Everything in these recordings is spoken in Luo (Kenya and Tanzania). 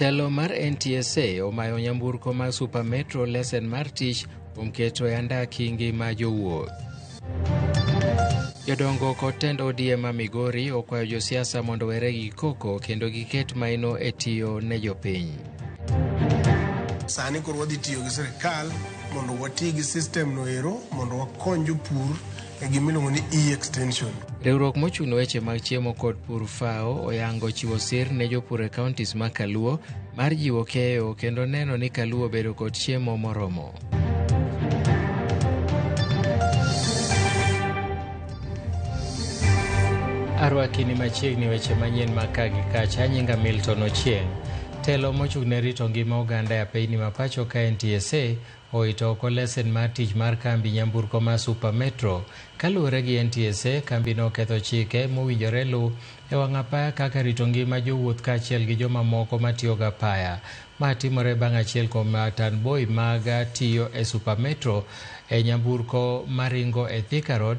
Telo mar NTSA omayo nyamburko mar Super Metro lesen mar tich kuom keto e andaki ngima jowuoth. Jodongo kod tend ODM ma Migori okwayo josiasa mondo owere gi koko kendo giket maino e tiyo ne jopiny. Sani koro wadhi tiyo gi sirkal mondo wati gi system no ero mondo wakony jopur e gima iluongo ni e-extension. Riwruok mochung' ne weche mag chiemo kod pur FAO oyango chiwo sir ne jopur e counties ma Kaluo mar jiwo keyo kendo neno ni Kaluo obedo kod chiemo moromo. Arwaki ni machiegni weche manyien ma ka gi kacha nyinga Milton Ochieng. Telo mochung' ne rito ngima oganda e apeyni ma pacho ka NTSA owito oko lesen mar tich mar kambi nyamburko mar Super Metro. Kaluwore gi NTSA, kambino oketho chike mowinjore luw e wang' apaya kaka rito ngima jowuoth kaachiel gi jomamoko matiyo gi apaya. Ma timore bang' achiel kuom tanboi mag tiyo e Super Metro e nyamburko maringo e Thika Road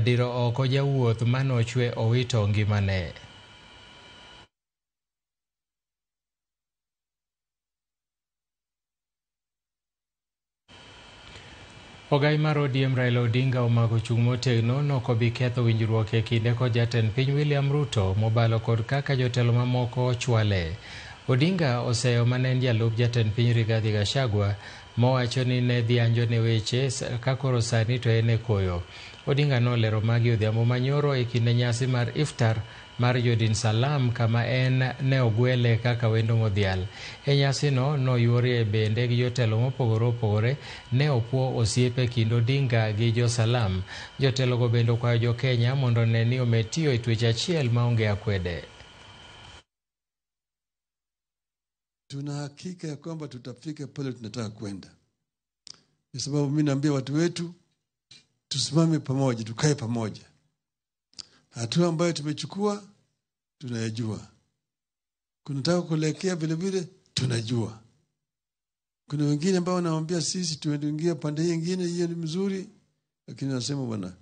diro oko jawuoth manochwe owito ngimane. Ogai mar ODM Raila Odinga omako chung' motegno nokobi ketho winjruok e kinde kod jatend piny William Ruto mobalo kod kaka jotelo mamoko ochwale. Odinga oseyo mane en jalup jatend piny Rigathi Gachagua mowacho ni ne dhi anjone weche ka koro sani to en e koyo. Odinga nolero magi odhiambo manyoro e kinde nyasi mar iftar mar Jodin Salam kama en ne ogwele kaka wendo modhial. E nyasino noyuorie bende gi jotelo mopogore opogore ne opuo osiepe kind Odinga gi jo Salam. Jotelogo bende okwayo jo Kenya mondo one ni omed tiyo e twech achiel maonge akwede. Tuna hakika ya kwamba tutafika pale tunataka kwenda, kwa sababu mimi naambia watu wetu tusimame pamoja, tukae pamoja. Hatua ambayo tumechukua tunayajua, kunataka kuelekea vile vile tunajua. Kuna wengine ambao wanaambia sisi tuingie pande nyingine, hiyo ni mzuri, lakini nasema bwana,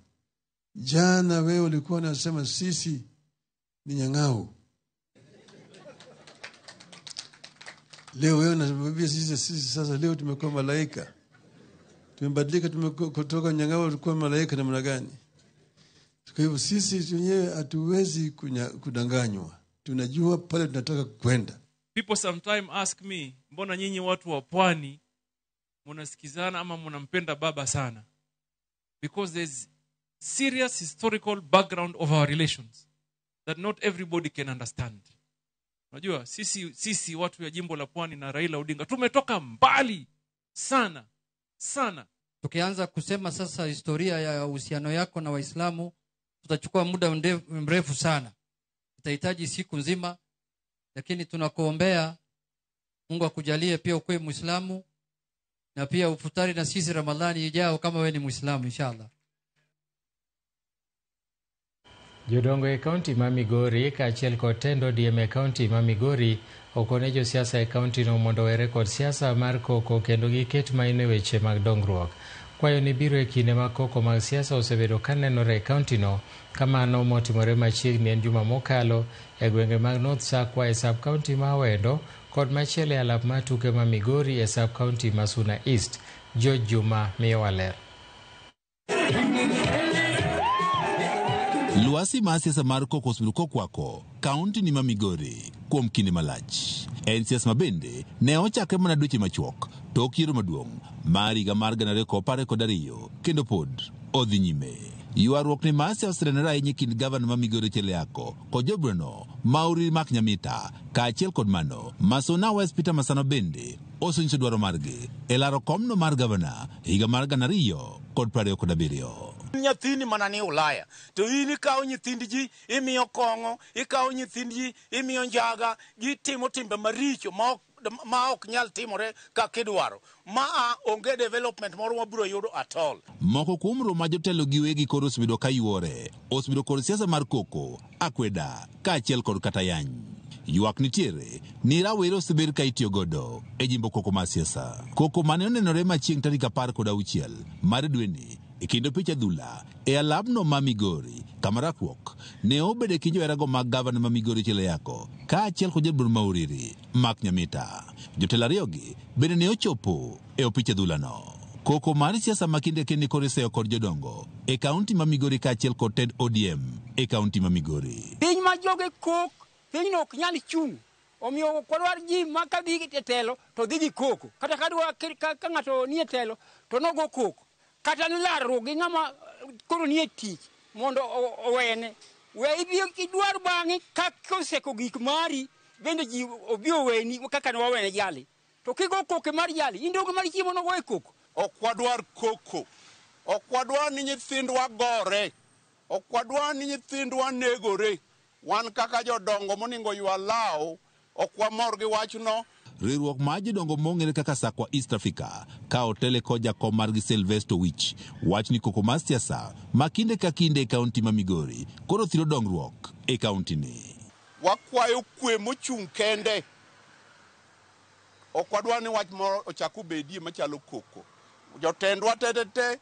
jana wewe ulikuwa unasema sisi ni nyang'au, leo wewe unatuambia sisi sasa leo tumekuwa malaika, tumebadilika, tumekuwa kutoka nyang'au tulikuwa malaika namna gani? Kwa hivyo sisi wenyewe hatuwezi kudanganywa, tunajua pale tunataka kwenda. People sometimes ask me, mbona nyinyi watu wa pwani mnasikizana ama mnampenda baba sana? Because there's serious historical background of our relations that not everybody can understand. Unajua sisi watu ya jimbo la pwani na Raila Odinga tumetoka mbali sana sana. Tukianza kusema sasa historia ya uhusiano yako na Waislamu tutachukua muda mrefu sana. Itahitaji siku nzima, lakini tunakuombea Mungu akujalie pia ukuwe Muislamu na pia ufutari na sisi Ramadhani ijao kama wewe ni Muislamu inshallah. Jodongo e kaunti ma Migori kaachiel kod tend ODM e kaunti ma Migori okone josiasa e kaunti no mondo owere kod siasa mar koko kendo giket maino e weche mag dongruok. Kwayo ni biro e kinde ma koko mag siasa osebedo kanenore e kaunti no, kamano motimore machiegni en juma mokalo e gwenge mag North Sakwa e sub kaunti ma Awendo kod machielo e alap mar tuke ma Migori e sub kaunti ma Suna East. George Juma miyowa ler. Lwasi mar siasa mar koko osebedo kokwako kaunti ni ma Migori kuom kinde malach. En siasa ma bende ne ochakre mana dweche machuok tok yiero maduong' mar higa mar 2022 kendo pod odhi nyime. Ywaruok ni mar siasa osenenore ahinya e kind gavana ma Migori Otieno Ayako kod joburano Mauri Mark Nyamita, kaachiel kod mano Masuna West Peter Masano bende osenyiso dwaro margi e laro komno mar gavana higa mar 2027. Nyathini mana ni Ulaya to in ikawo nyithind ji imiyo kong'o, ikawo nyithind ji imiyo njaga, gitimo timbe maricho ma ok nyal timore kaka idwaro. Ma onge development moro mabiro yudo at all. Moko kuom romo ma jotelo giwegi koro osebedo ka yuore, osebedo kod siasa mar koko, akweda, kaachiel kod kata yany. Ywak nitiere ni rawere osebed ka itiyo godo e jimbo koko mar siasa. Koko mane onenore machiegni tarik 16 mar dweni E kind opich adhula e alapno ma Migori kama rakruok ne obedo e kind joherago mag gavana ma Migori Chile Yako kaachiel kod jaduong' ma Uriri Mark Nyamita. Jotelo ariyogi bende ne ochopo e opich adhulano. Koko mar siasa ma kinde kende koro iseyo kod jodongo e kaunti ma Migori kaachiel kod tend ODM e kaunti ma Migori. Piny ma joge kok, pinyno ok nyal chung'. Omiyo ok wadwar ji ma kadhi e telo to dhi gi koko. Kata ka ng'ato nie telo to nogo koko. Kata ni larruok gi ng'ama koro nie tich mondo owene. We ibi idwar bang'e kaka oseko gik mari bende ji obi oweni kaka ne wawene jali. To kigo koko mar jali, in donge mar chiemo nogo e koko. Ok wadwar koko. Ok wadwar ni nyithindwa gore. Ok wadwar ni nyithindwa negore. Wan kaka jodongo moningo ywa law, ok wamor gi wachno. Riwruok mar jodongo mong'ere kaka Sakwa East Africa ka otele kod jakom margi Sylvester Wich wach ni koko mar siasa ma kinde ka kinde e kaunti ma Migori koro thiro dongruok e kaunti ni. Wakwayo kwe mochung' kende. Ok wadwar ni wach moro ochak obedie machalo koko. Jotendwa te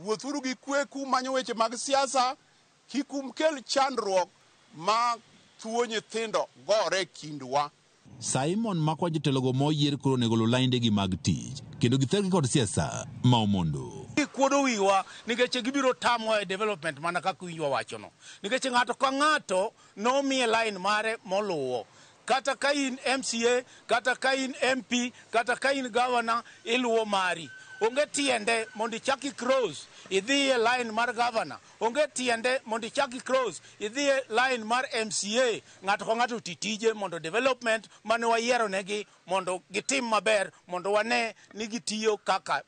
wuothuru gi kwe kumanyo weche mag siasa, kik ukel chandruok ma thuo nyithindo gore kindwa. Simon makwa jotelogo moyier koro onego oluw laindegi mag tich kendo githergi kod siasa ma omondo. Gikuodo wiwa nikech gibiro tamwa e development mana kaka winjwa wachono. Nikech ng'ato ka ng'ato nomiye line mare moluwo. Kata ka in MCA, kata ka in MP, kata ka in governor, iluwo mari. Onge tiende mondo ichak i-cross idhi e line mar governor. Onge tiende mondo ichak i-cross idhi e line mar MCA. Ng'ato ka ng'ato oti tije mondo development mane wayiero negi mondo gitim maber mondo wane ni gitiyo kaka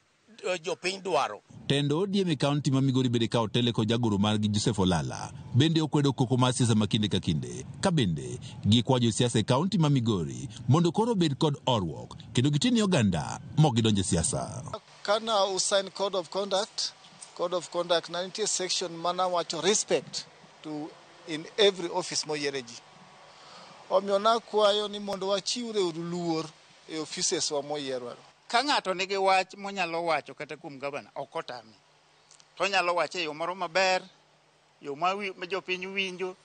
jopiny dwaro. Tend ODM e kaunti ma Migori bende ka otele kod jagoro margi Joseph Olala bende okwedo koko mar siasa ma kinde ka kinde ka bende gikwa josiasa e kaunti ma Migori mondo koro obed kod horuok kendo giti ne oganda mok gidonjo e siasa. Kana usign code of conduct na nitie section mana wacho respect to in every office moyiere ji. Omiyo nakwayo ni mondo wachiwre uru luor e offices wa moyierwa. Ka ng'ato nigi wach monyalo wacho kata kuom gavana ok otame. To onyalo wache e yo moro maber, yo ma jopiny winjo,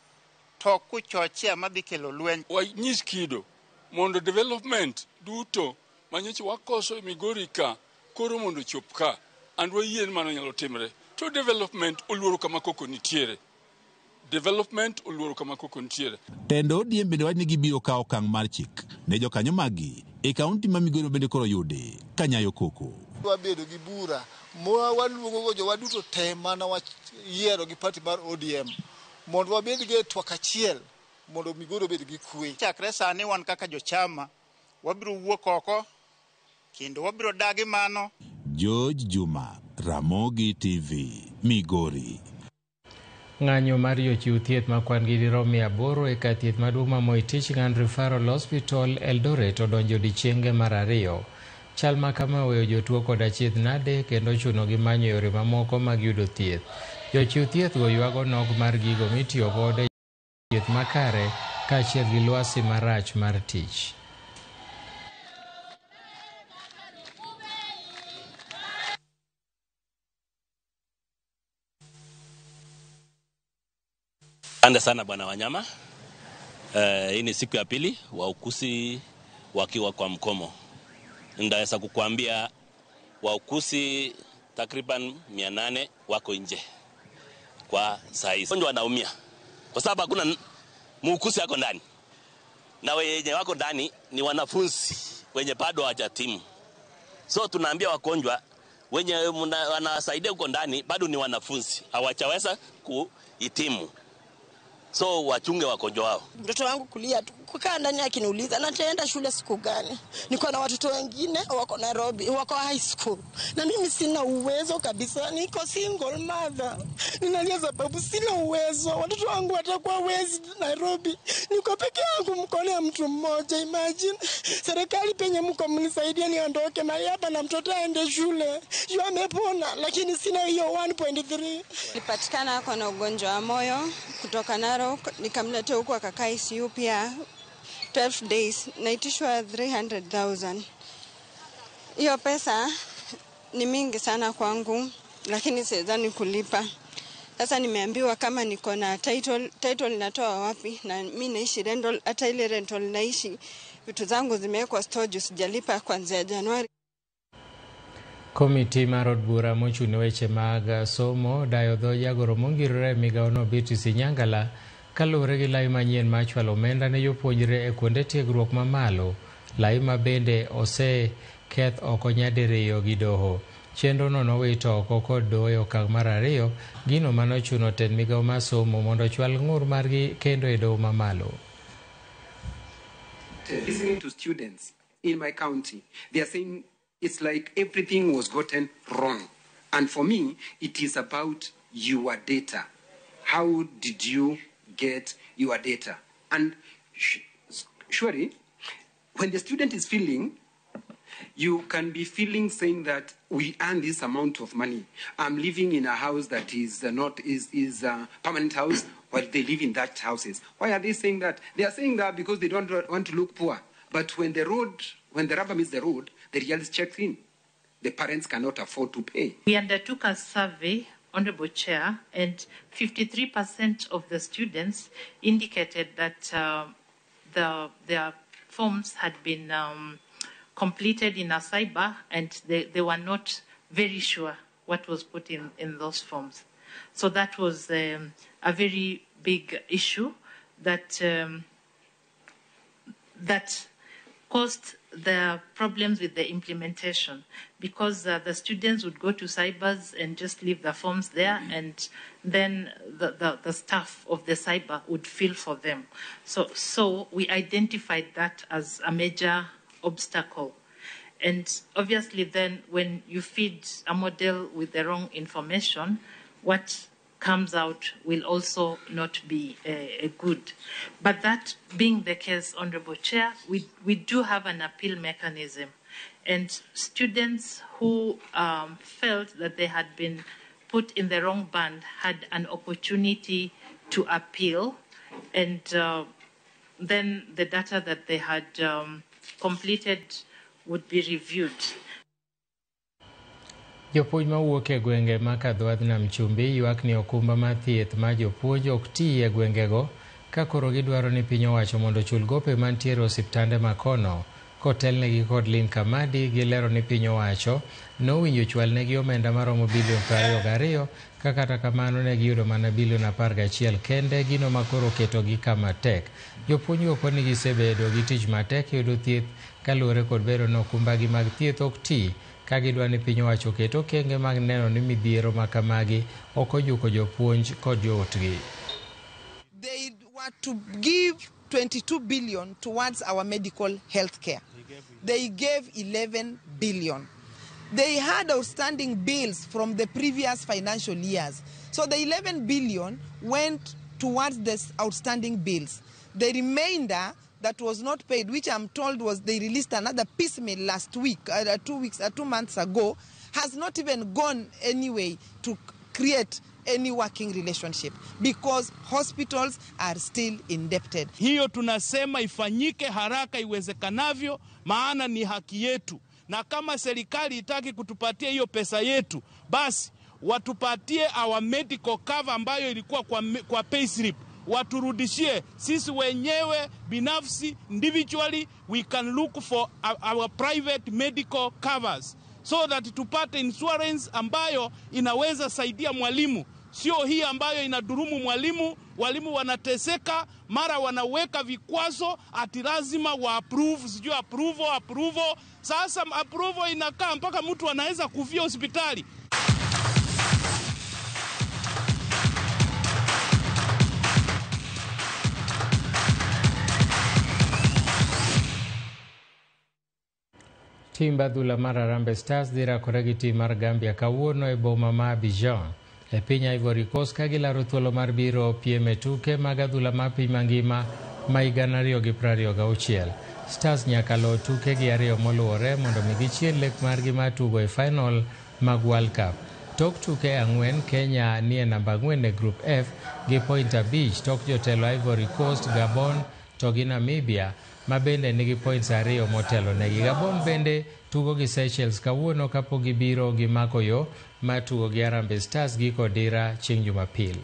to kuchochea madhi kelo lweny. Wanyis kido mondo development duto manyocha wakoso e Migori ka koro mondo chop ka. And wayie ni mano nyalo timre. To development oluoro kama koko nitiere. Development oluoro kama koko nitiere. Tend ODM bende wach ni gibiro kawo okang' mar chik ne jokanyo maggi e kaunti ma Migori bende koro yude kanyayo koko. Wabedo gi bura ma waluongo go jowa duto te mana wayiero gi party mar ODM mondo wabed gi twak achiel mondo Migori obed gi kwe. Chakre sani wan kaka jochama wabiro wuok oko kendo wabiro dagi mano. George Juma, Ramogi TV, Migori. Ng'anyo mar jochiw thieth ma kwan gi dirom 800 e kar thieth maduong' ma Moi Teaching and Referral Hospital Eldoret odonjo odiechienge mar ariyo. Chal ma kama oweyo jotuo kod achiedh nade kendo ochunogi manyo yore mamoko mag yudo thieth. Jochiw thieth go ywago nok mar gigo mitiyo godo e thieth makare kaachiel gi lwasi marach mar tich. Asante sana Bwana Wanyama. Hii ni siku ya pili waukusi wakiwa kwa mkomo. Ndaweza kukuambia waukusi takriban 800 wako nje kwa saa hizi. Wagonjwa wanaumia kwa sababu hakuna muukusi yako ndani, na wenye wako ndani ni wanafunzi wenye bado hawajatimu. So tunaambia wagonjwa wenye wanasaidia huko ndani bado ni wanafunzi, hawajaweza kuhitimu. So wachunge wagonjwa wao. Mtoto wangu kulia tu, kukaa ndani akiniuliza nataenda shule siku gani? Niko na watoto wengine wako Nairobi, wako high school. Na mimi sina uwezo kabisa, niko single mother. Ninalia sababu sina uwezo. Watoto wangu watakuwa wezi Nairobi. Niko peke yangu mkono ya mtu mmoja, imagine. Serikali penye mko mnisaidie niondoke mahali hapa na mtoto aende shule. Yu amepona lakini sina hiyo 1.3. Nilipatikana ako na ugonjwa wa moyo kutoka Narok, nikamleta huku akakaa ICU pia 12 days, naitishwa 300,000. Hiyo pesa ni mingi sana kwangu. lakini siwezani kulipa. Sasa nimeambiwa kama niko na title, title natoa wapi? Na mi naishi rental, hata ile rental naishi vitu zangu zimewekwa store juu sijalipa kuanzia Januari. Komiti mar od bura mochung' ne weche mag somo dayo dho jagoro mongirore e migawono Beatrice Inyangala kaluwore gi lai manyien mar chwalo omenda ne jopuonjre e kuonde tiegruok mamalo, lai ma bende oseketh oko nyadiriyo gi doho. Chenrono nowito oko kod doho e okang' mar ariyo, gino manochuno tend migawo mar somo mondo ochwal ng'ur margi kendo e doho mamalo. Listening to students in my county, they are saying it's like everything was gotten wrong. And for me, it is about your data. How did you get your data? And surely, when the student is feeling, you can be feeling saying that we earn this amount of money. I'm living in a house that is not is a permanent house, while they live in that houses. Why are they saying that? They are saying that because they don't want to look poor. But when the rubber meets the road, the reality checks in. The parents cannot afford to pay. We undertook a survey, Honorable Chair, and 53% of the students indicated that their forms had been completed in a cyber, and they were not very sure what was put in those forms. So that was a very big issue that that caused the problems with the implementation, because the students would go to cybers and just leave the forms there, and then the staff of the cyber would fill for them. So we identified that as a major obstacle. And obviously then when you feed a model with the wrong information, what comes out will also not be good. But that being the case, Honorable Chair, we do have an appeal mechanism. And students who felt that they had been put in the wrong band had an opportunity to appeal. And then the data that they had completed would be reviewed. Jopuonj mawuok e gwenge ma Kadhwadh Nam Chumbi ywak ni okumba mar thieth ma jopuonj ok ti e gwengego ka koro gidwaro ni piny owacho mondo ochul gope mantiere e osiptande makono. Kotelnegi kod Lynn Kamadi, gilero ni piny owacho nowinjo chwalnegi omenda maromo bilion 22 ka kata kamano ne giyudo mana bilion 11 kende, gino ma koro oketogi kama tek. Jopuonjgo koni gisebedo gi tich matek yudo thieth kaluwore kod bedo ni okumbagi mag thieth ok ti, ka gidwa ni piny owacho oket okenge mag neno ni midhiero ma kamagi ok ojuko jopuonj kod jootgi. They were to give 22 billion towards our medical health care. They gave 11 billion. They had outstanding bills from the previous financial years. So the 11 billion went towards the outstanding bills. The remainder that was not paid, which I'm told was they released another piecemeal last week, 2 months ago, has not even gone anyway to create any working relationship because hospitals are still indebted. Hiyo tunasema ifanyike haraka iwezekanavyo, maana ni haki yetu. Na kama serikali itaki kutupatia hiyo pesa yetu, basi watupatie our medical cover ambayo ilikuwa kwa payslip. Waturudishie sisi wenyewe binafsi, individually we can look for our private medical covers so that tupate insurance ambayo inaweza saidia mwalimu. Sio hii ambayo inadurumu mwalimu, walimu wanateseka, mara wanaweka vikwazo ati lazima wa approve, sijui approval. Sasa approval inakaa mpaka mtu anaweza kufia hospitali. Tim adhula mar Harambee Stars dhi rakore gi tim mar Gambia kawuono e boma ma Abidjan e piny Ivory Coast ka gilaro thuolo mar biro piem e tuke mag adhula mar piny mangima ma higa 2026. Stars nyaka lo tuke gi ariyo moluwore mondo mi gichiel lek margi mar tugo e final mag World Cup. Tok tuke 4, Kenya nie namba 4 e Group F gi point 5 tok jotelo Ivory Coast, Gabon to gi Namibia ma bende nigi points 2 motelo negi. Gabon bende tugo gi Seychelles kawuono kapok gibiro gimako yo mar tugo gi Harambee Stars giko dira chieng' Jumapil.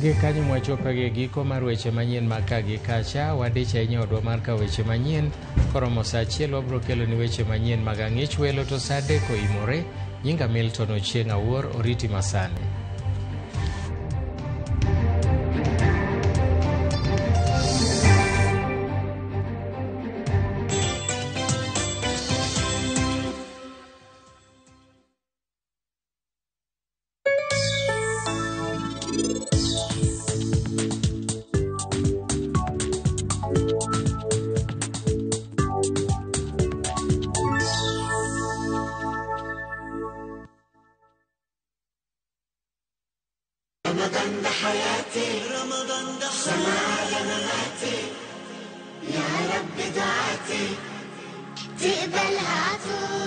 Gi kanyo mwachopo e giko mar weche manyien mag ka gi kacha. Wadich ahinya odwa mar kawo weche manyien. Koromo saa 1 wabiro kelo ni weche manyien mag ang'ich welo to saa 3 oimore. Nyinga Milton Ochieng' Awuor, oriti masani. رمضان ده حياتي، رمضان ده سماع مماتي، يا رب دعاتي تقبلها عطول.